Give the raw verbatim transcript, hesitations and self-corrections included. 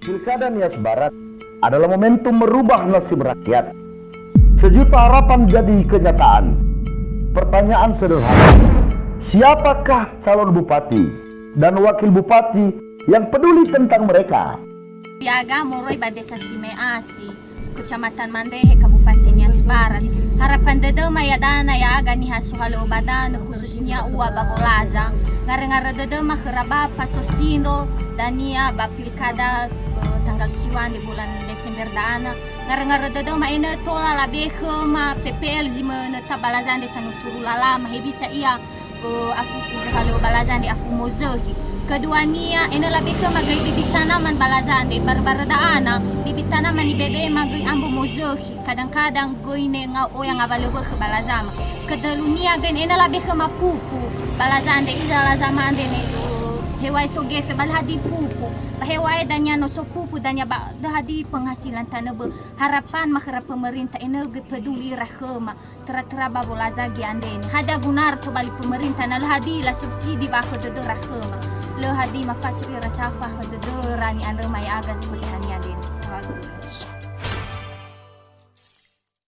Pilkada Nias Barat adalah momentum merubah nasib rakyat. Sejuta harapan jadi kenyataan. Pertanyaan sederhana, siapakah calon bupati dan wakil bupati yang peduli tentang mereka? Yaga moroi ba Desa Simeasi, Kecamatan Mandehe, Kabupaten Nias Barat. Harapan dödöma ya'aga niha sohalöŵö ba danö, khususnya ua ba Wolaza. Ngarö-ngarö dödöma khöra Bapa Sosindro dania ba pilkada, eh, tanggal siwa andre bulan Desember da'ana. Ngarö-ngarö dödöma enö tola labe khöma P P L zi mönöta ba Lazande sanuturu lalama, hewisa ia, eh, afu, afu halöŵö ba Lazande afu mozöhi. Keduania, enö labe khöma göi bibit tanaman ba Lazande, barö-barö da'ana, bibit tanaman ibe'e ma göi ambo mozöhi. Kadang-kadang göi ne ngao oya ngawalö wökhö ba lazama. Ketelunia göi enö labe khöma pupu ba Lazande, iza lazama andre ne, eh, heŵa'ae so gefe ba lö hadia pupu. Ba heŵa'ae dania no so pupu dania ba lö hadia penghasilan tanö bö'ö. Harapan ma khöra pemerintah enö göi peduli ira khöma. Töra-töra ba Wolaza göi andre ne. Hadia gunara tobali pemerintah na lö hadia lasubsidi ba khö dödöra khöma. Lö hadia mafasu ira safa khö dödöra ni'andröma ya'aga petani andre ne. Sahabat.